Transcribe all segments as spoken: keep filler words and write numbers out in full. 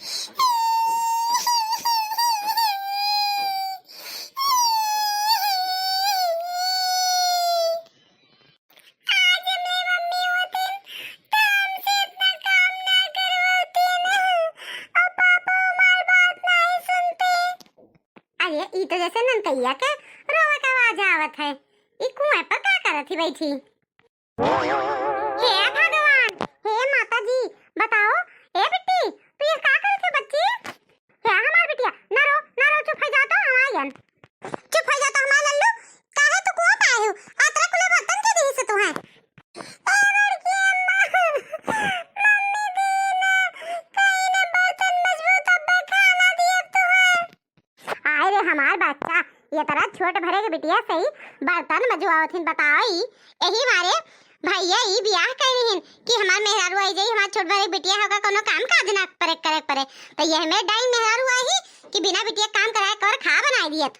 आज हमरे मम्मी होतिन, तो हमसे इतना काम ना करवातिन। और पापा हमार बात नहीं सुनते। अरे, ई तो जैसे ननकैया के रोवे के आवाज आवत है। ई कुएं पर का करत ही बैठी? हे भगवान, हे माता जी, बताओ, ए बिट्टी, तू ये का करत है बच्ची? हे हमार बिटिया, ना रो, ना रो, चुप हो जा तो, हम आयन। चुप हो जा तो हमार लल्लू, काहे तू कुआं पे आए हो? अतरा कुले बर्तन के दिहिस तू है? ए बड़की अम्मा, मम्मी दीन, कहीं ने बर्तन मजबूत अब्बे खाना दिए तू है। आय रे हमार बच्चा, ये तरह छोट भरे के बिटिया से ही बर्तन मजुआवत हिन, बताओ ई। यही मारे भैया ई बियाह करिहिन कि हमार मेहरारू आई जाई, हमार छोट भरे के बिटिया होगा कोनो काम काज ना परे करे परे। तो ये में डाइन मेहरारू आई कि बिना बिटिया काम कराए कर खा बनाए दियत।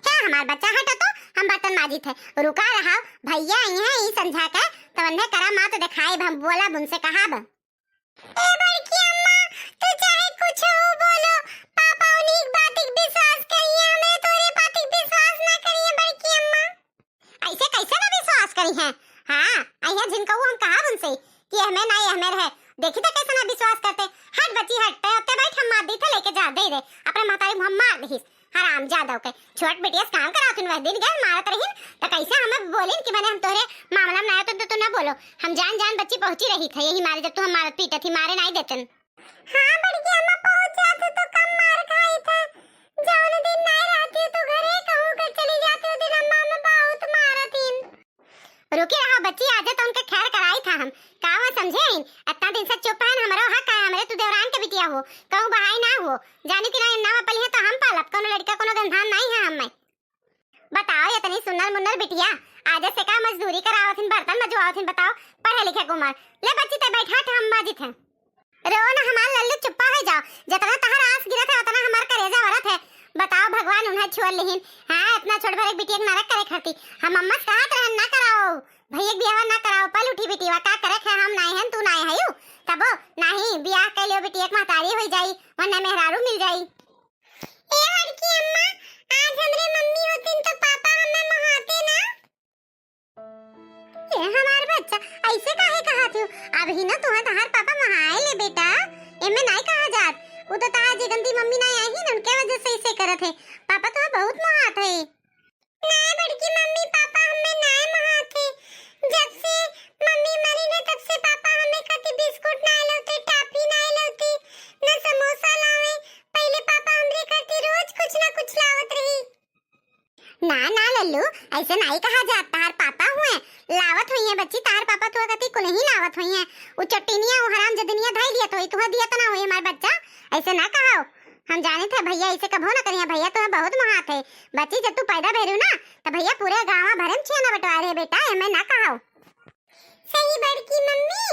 क्या हमार बच्चा हटा तो हम बर्तन माजित है, रुका रहा, भैया आई हैं ई समझा के, तब उन्हें करा मात दिखाए, हम बोला उनसे कहा। ए बड़की अम्मा, तू चाहे कुछ हो बोलो, पापा उन्हीं बात के विश्वास करिए, हमें तोरे बात के विश्वास ना करिए बड़की अम्मा। ऐसे कैसे ना विश्वास करी हैं? हाँ, अइया जिनको हम कहा उनसे कि हमें ना, ये हमें रहे। देखी तो कैसे ना विश्वास करते। हट बच्ची हट, ते होते बैठ, हम मार दी थे, लेके जा, दे दे, अपने महतारी मुँह मार दीस। हराम जादव के छोट बिटिया से काम करावत हिन, वह दिन गए मारत रहिन, त कैसे हमें बोलिन कि मने हम तोहरे मामला में ना आए तो, तो तू ना बोलो। हम जान जान बच्ची पहुँची रही थे, यही मारे जब तू हम मारत पीटत ही मारे नहीं देतन। हाँ बड़की अम्मा, पहुँच जात तो कम मार खाई थे। जौन दिन नहीं रहती तो घरे कहूँ के चली जाती, वो दिन अम्मा हमें बहुत मारत हिन। रुकी रहा बच्ची, आजे तो उनके खैर कराई था हम। का वो समझे हईन? इतना दिन से चुप हन, हमरो हक है, हमरे तू देवरान के बिटिया हो, कहूँ बहाई ना हो। जानी कि ना, ना पली है तो हम पालब, कोनो लड़का कोनो गंधान नहीं है हमें। बताओ, इतनी सुन्नर मुन्नर बिटिया, आजे से का मजदूरी करावत हिन, बर्तन मजवावत हिन, बताओ, पढ़े लिखे के उम्र। ले बच्ची ते बैठा, हम माजित हैं। रो ना हमार लल्लू, चुप्पा हो जाओ। जितना तहर आस गिरत है, उतना हमार करेजा वरत है। बताओ, भगवान उन्हें छोड़ लिहिन। हाँ, इतना छोट भरे बिटिया के नरक करे खाती। हम अम्मा से कहत रहन, ना कराओ, भैया के बियाह ना कराओ, पल उठी बिटिया, का करे है, हम नाई हन, तू नाई हयू। तबो नाही, बियाह कर लियो बिटिया के महतारी हो जाई, वरना मेहरारू मिल जाई। ए बड़की अम्मा, आज हमरे मम्मी होतिन तो पापा हमें महाते ना। ए हमार बच्चा, ऐसे काहे कहत हो? अबही ना तुहा तहार पापा महाए ले बेटा, एमे नाई कहा जात। उ तो तहार जे गंदी मम्मी नाई आई ही ना, उनके वजह से ऐसे करत है। पापा तुहा बहुत महात है। नाई बड़की मम्मी, पापा हमें नाई महात है। जब से मम्मी मरी ना, तब से पापा हमें कति बिस्कुट नाई लौते, टाफी नाई लौते, ना समोसा लावे। पहले पापा हमरे खातिर रोज कुछ ना कुछ लावत रही। ना, ना लल्लू, ऐसे नाई कहा जात, तहार पापा हुए, लावत हुई है बच्ची, तहार पापा तुहा कती कुल ही लावत हुई है। उ चट्टीनिया, उ हराम जदनिया धाई दियत हुई, तुहा दियत ना हुई हमार बच्चा, ऐसे ना कहो। हम जानित है भैया ऐसे कभो ना करिए, भैया तुहा बहुत महात है। बच्ची जब तू पैदा भैरू ना, तो भैया पूरे गाँव भरे में छेना बंटवाए रहे बेटा, एमे ना कहो। सही बड़की मम्मी,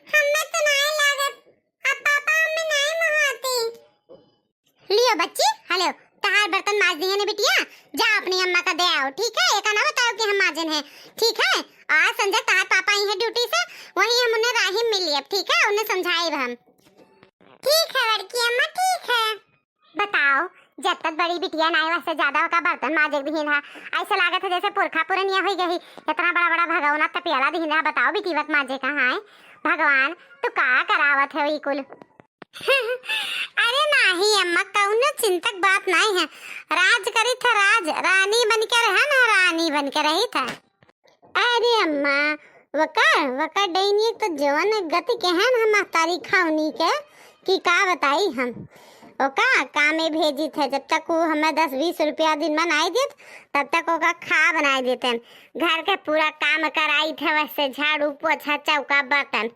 हमें तो नाई लागत, अब पापा हमें नाई महाते। लियो बच्ची, हेलो, तहार बर्तन माज दिए ने बिटिया, जा अपनी अम्मा का दे आओ, ठीक है? एका ना बताओ कि हम माजन है, ठीक है? आज संजय तहार पापा आई है ड्यूटी से, वहीं हम उन्हें राही मिल लिए, ठीक है? उन्हें समझाए हम। ठीक है बड़की अम्मा, ठीक है। बताओ, जब तक बड़ी बिटिया नाई वास्ते ज्यादा ओका बर्तन माजे दिहिन हा, ऐसे लागत है जैसे पुरखा पुरनिया होई गई, इतना बड़ा बड़ा भगौना तपियाला दिहिन हा, बताओ बिटिया के माजे कहाँ है? भगवान, तू का करावत है ई कुल? अरे नाही अम्मा, कौनो चिंतक बात नाही है। राज करी था राज, रानी बन के रहे ना, रानी बन के रही था। अरे अम्मा, वका, वका डैनिया तो जवन गति के है ना महतारी खावनी के, कि का बताई हम। ओका कामे भेजी थे, जब तक वो हमें दस बीस रुपया दिन में नाई देत, तब तक ओका खा बनाई देते। घर के पूरा काम कराई थे, वैसे झाड़ू, पोछा, चौका, बर्तन।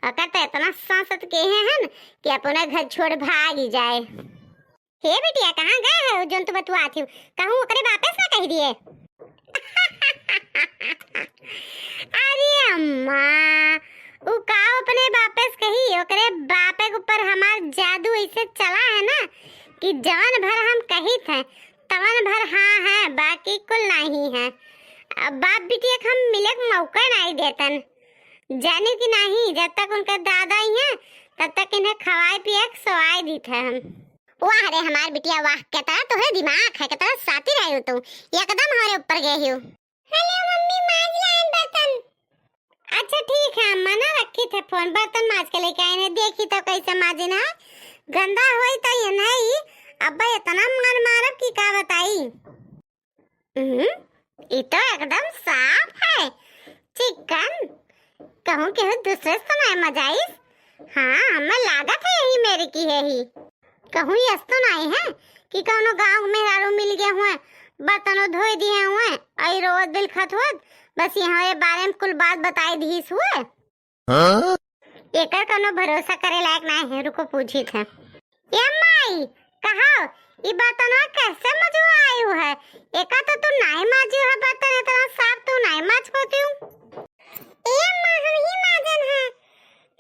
ओकर तो इतना सांसत के हैं कि अपने घर छोड़ भागी जाए। हे बिटिया, कहाँ गए हो जोन तू बतुआत हो? कहूँ ओकरे बापे से ना कह दिए? अरे अम्मा, उ का अपने बापे से कही? ओकरे बापे के ऊपर हमार जादू ऐसे चला है ना कि जवन भर हम कही थे, तवन भर हाँ है, बाकी कुल नहीं है। अब बाप बिटिया के हम मिले के मौका नहीं देतन। जाने की नहीं, जब तक उनके दादा आई हैं, तब तक इन्हें खवाए पिए के सोआए दीत है हम। वाह रे हमार बिटिया वाह, केतना तोहरे दिमाग है, केतना सातिर है तू, एकदम हमरे ऊपर गए हो। हेलो मम्मी, माज लाइन बर्तन। अच्छा ठीक है अम्मा, ना रखी थे फोन, बर्तन माज के लेके आए हैं, देखी तो कैसे माजिन है, गंदा होई तो ये नहीं। अब्बा इतना मार मारब कि का बताई। हम्म, ई तो एकदम साफ है, चिकन। कहूँ केहू दूसरे से तो नहीं मजाइस। हाँ, हमें लागत है यही मेरे की है ही। कहूँ यस तो नहीं है कि कौनो गाँव में मेहरारू मिल गए हुए, बर्तनों धोए दिए हुए, आई रोवत बिलखत होत, बस यहाँ ये बारे में कुल बात बताई दीस हुए। हाँ? एकर कौनो भरोसा करे लायक नाय है, रुको पूछी थे। ए माई, कहो, ई बर्तनवा कैसे मजुआ आयु है? एका तो तू नाई माजू है बर्तन, इतना साफ तू नाई माज पाती हूँ। ए माँ, हम ही माजन है।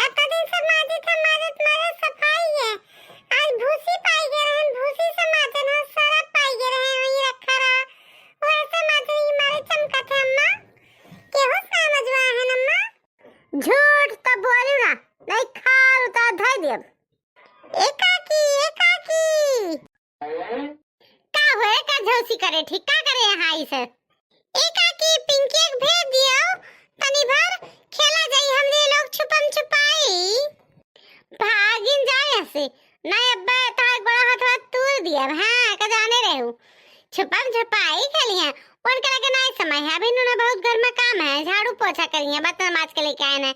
इतना दिन से माजी थे, माजत मारे सफाई है। आज भूसी पाई गए रहन, भूसी से माजन है, सरफ पाई गए रहे, वही रखा रहा। वैसे माजन ही मारे चमका थे अम्मा। केहू से ना मजुआ है अम्मा। झूठ तो बोलू ना, नहीं खाल उतार धर देब। ए काकी, ए काकी। का होए, का झौसी करे, ठीक का करे यहाँ इसे? ए काकी, पिंकी के भेज दियो, तनी भर खेला जाई हमरे लोग छुपम छुपाई। भागिन जाए ऐसे, नहीं अब्बा तार बड़ा हथवा तूर दिया, हाँ, का जाने रहू। छुपम छुपाई खेलिए, उनके लगे नाई समय है, अभी उन्होंने बहुत घर में काम है, झाड़ू पोछा करिए, बर्तन माज के लेके आए हैं।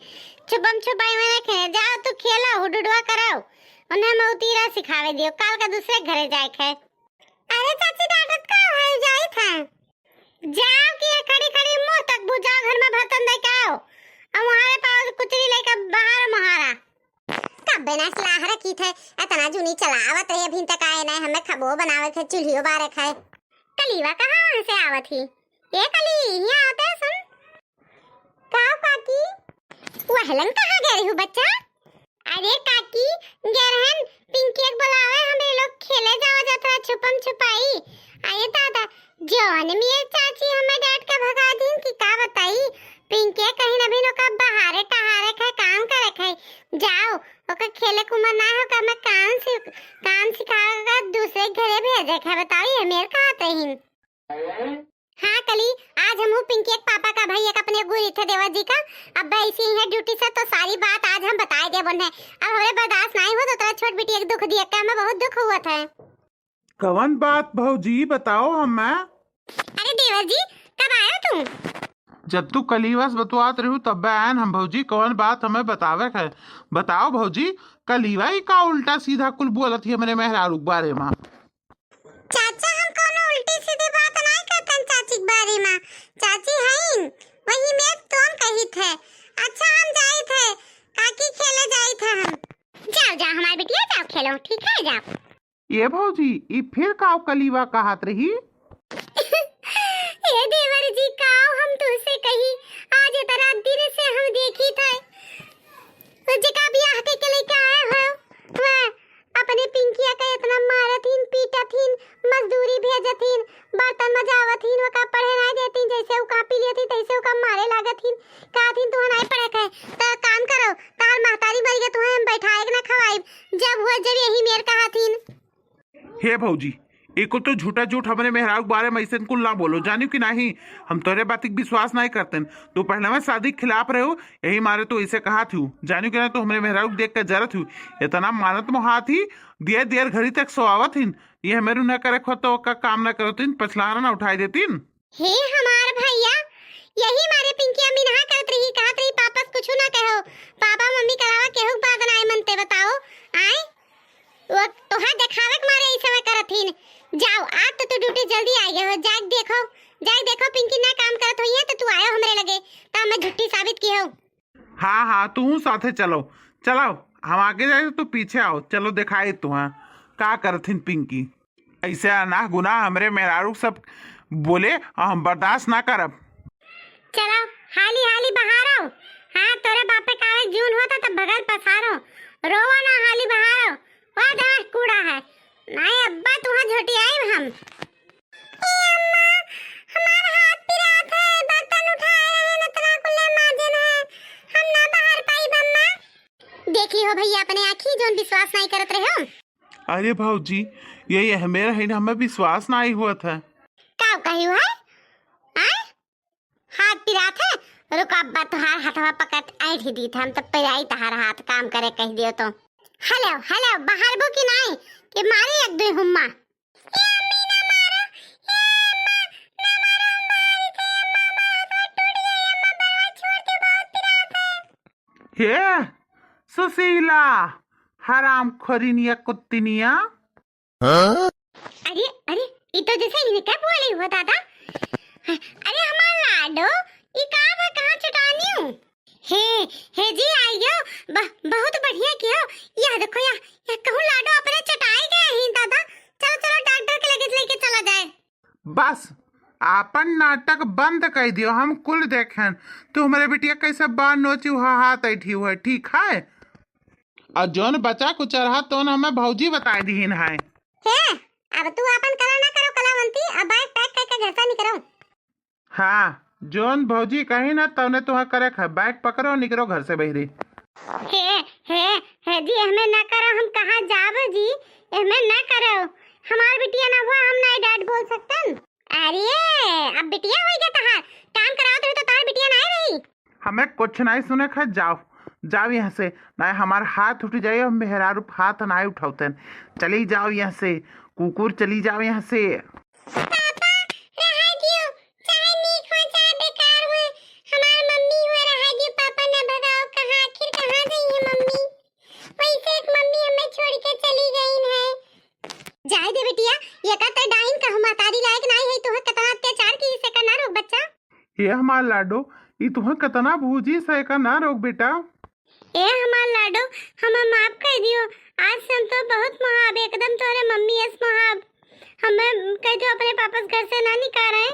छुपम छुपाई में रखे, जाओ तू खेलो, हुडुडुआ करो, उन्हें मऊतीरा सिखावे दियो, काल का दूसरे घरे जाए के है। अरे चाची डांटत का है, जाई था। जाओ कि ये खड़ी खड़ी मुंह तक बुझाओ, घर में बर्तन दे के आओ, और वहां पाओ कुचरी लेके बाहर महारा। कब्बे ना सिलाह रखी थे, इतना जूनी चलावत रहे, अभी तक आए नहीं, हमें खबो बनावे थे, चूल्हियो बारे खाए। कलीवा कहाँ वहाँ से आवत ही? ए कली, यहाँ आते सुन। का काकी? वहलन कहाँ गए रहू बच्चा? अरे काकी, गए रहन पिंकी के बुलावे, हमरे लोग खेले जावा जात रहा छुपम छुपाई। अरे दादा, जौन मेर चाची हमें डांट के भगा दीन कि का बताई, पिंकी कहीं अभी ओका बहारे टहारे खाए काम करे खाए। जाओ, ओकर खेले के उम्र ना हो, का मैं काम से, काम सिखावे का दूसरे घरे भेजे के है, बताओ, ये मेर कहाँ तहीन। हाँ कली, आज हमहू पिंकी के पापा का भाई एक अपने गुरी थे देवर जी का, अब ऐसी ही है ड्यूटी से, तो सारी बात आज हम बताए देब उन्हें। अब हमें बर्दाश्त नहीं हो, तो तोरा छोट बिटिया के दुख दिए का हमें बहुत दुख हुआ था। कवन बात भौजी, बताओ हमें। अरे देवर जी, कब आयो तू? जब तू कलीवा से बतवात रहू तब आयन हम भौजी, कवन बात हमें बतावे के है? बताओ भौजी, कलीवा ई का उल्टा सीधा कुल बोलत ही हमरे मेहरारू के बारे में? चाचा, हम कौनो उल्टी सीधी बात नाय करतन चाची के बारे में। चाची हईन, वही में तुम कही थे। अच्छा, हम जाई थे, काकी खेले जाई थे हम। जाओ, जाओ, हमारे बिटिया, जाओ खेलो, ठीक है, जाओ। ये भौजी, ई फिर काव कलीवा कहत रही? ए देवर जी, काव हम तुहसे कही, आज इतना दिन से हम देखी थे, तो जेका बियाह के, के लेके आए हो, वह अपने पिंकिया का इतना मारत हिन, पीटत हिन, मजदूरी भेजत हिन, बर्तन मजावत हिन, ओका पढ़े नाय देत हिन, जैसे उ कापी लेत हिन, तैसे ओका मारे लागत हिन, कहत हिन, "तुहैं नाय पढ़े के है, त काम करो, तहार महतारी मर गए, तुहैं हम बैठाए के ना खवाइब, जब हुआ जब यही मेर कहत हिन।" हे भौजी, एको तो झूठा झूठ हमरे मेहरारू के बारे में ऐसे कुल ना बोलो, जानियो कि नाही? हम तोरे बात के विश्वास नाही करतेन। तू पहले में शादी के खिलाफ रहे हो, यही मारे तो ऐसे कहा थी, जानियो कि ना? तो हमरे मेहरारू के देख के जरत हूँ, इतना मानत मोहात ही, दियर दियर घरी तक सोआवत हिन। ये हमें रू ना करे खो तो का काम ना करत हिन, पछलाना ना उठाई देतिन। हे हमार भैया, यही मारे पिंकिया मिनहा करत रही, कहत रही, "पापा से कुछ ना कहो, पापा मम्मी के अलावा केहू के बात नाय मनते, बताओ, आए? वो तोहार देखावे के मारे ई समय करत हिन। जाओ, आज तो तू ड्यूटी जल्दी आ गए हो, जाके देखो, जाके देखो पिंकी ना काम करत होई है तो तू आयो हमरे लगे, तो हमें झूठी साबित की हो।" हाँ, हाँ, तू साथे चलो, चलो, हम आगे जाए, तू पीछे आओ, चलो दिखाई तुहा का करत हिन पिंकी। ऐसे अनाह गुनाह हमरे मेहरारू सब बोले और हम बर्दाश्त ना करब। चलो, हाली हाली बहारो। हाँ, तोरे बापे का आवे जून होता तब बगल पसारो। रोवा ना, हाली बहारो। वाह, देवास कूड़ा है। नहीं अब्बा, तुहा झोटी आइब हम। ए अम्मा, हमार हाथ पिरात है, बर्तन उठाए रहे, नतरा कुल्ले माजन है। हम ना बाहर पाइब अम्मा। देखी हो भैया, अपने आँखी हो? अरे भौजी, ये, ये हमें रही ना, हमें विश्वास ना आई हुआ था। का कही है? आय? हाथ पिरात है? रुक, अब तोहार हाथवा पकड़ ऐंठ ही दी था, हम तो पिराई तोहार हाथ, काम करे कह दियो तो। हेलो, हेलो, बाहर बो कि नाई? कि मारी एक दुई हुम्मा। ए अम्मी ना मारो, ए अम्मा, ना मारो, अम्मा, अरे थे अम्मा, हमार हाथ टूट गई, अम्मा, बरवा छोड़ दे, बहुत पिरात है। हे सुशीला, हराम खोरिनिया कुत्तिनिया। हाँ? अरे, अरे, ई तो जैसे इनका बोली हुआ दादा। अरे हमार लाडो, ई का बा, कहाँ चटानी हूँ? हे, हे जी, आइयो, ब-, बहुत बढ़िया कियो। यह देखो, यह, यह कहूँ लाडो अपने चटाई गए ही दादा। चलो, चलो, डॉक्टर के लगे लेके चला जाए। बस, आपन नाटक बंद कर दियो, हम कुल देखेन। तू हमरे बिटिया कैसे बाल नोची हुआ, हाथ ऐठी हुआ, ठीक है? और जौन बचा कुचा रहा, तौन हमें भौजी बताए दीहिन है। हे, अब तू आपन कला ना करो कलावंती, अब बैग पैक करके घर से निकरो। हाँ, जौन भौजी कही ना, तौने तुहा करे है। बैग पकड़ो, निकरो घर से बहिरे। हे, हे, हे जी, हमें ना करो, हम कहाँ जाब जी, हमें ना करो। हमार बिटिया ना हुआ, हम ना डैड बोल सकतन। अरे, अब बिटिया होई गया तहार, काम करावत रही तो तहार बिटिया ना रही। हमें कुछ नहीं सुने खा, जाओ, जाओ यहाँ से, नहीं हमार हाथ उठ जाए, हम मेहरारू हाथ नहीं उठावतन। चली जाओ यहाँ से, कुकुर, चली जाओ यहाँ से। पापा, रहा दियो, चाहे नीक हो, चाहे बेकार हो, हमार मम्मी हो, रहा दियो, पापा न भगाओ, कहाँ, आखिर कहाँ गई है मम्मी? वैसे एक मम्मी हमें छोड़ के चली गई है। जाए दे बिटिया, ये का ते डाइन कहूँ, महतारी लायक नाई है, तुहे कितना अत्याचार की से का ना रोक बच्चा। ये हमार लाडो, ई तुहे कितना भूजी से का ना रोक बेटा। ए हमार लाडो, हमें माफ कर दियो, आज से हम तो बहुत मोहाब, एकदम तोरे मम्मी अस मोहाब। हमें कह दो अपने पापा से घर से ना निकाले।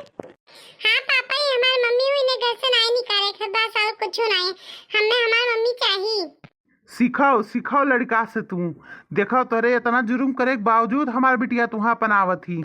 हाँ पापा, ये हमार मम्मी हुई ने घर से ना निकाले, बस और कुछ नहीं, हमें हमार मम्मी चाहिए। सिखाओ, सिखाओ लड़का से तू। देखो तोरे इतना जुर्म करे के बावजूद हमार बिटिया तुहा अपनावत ही।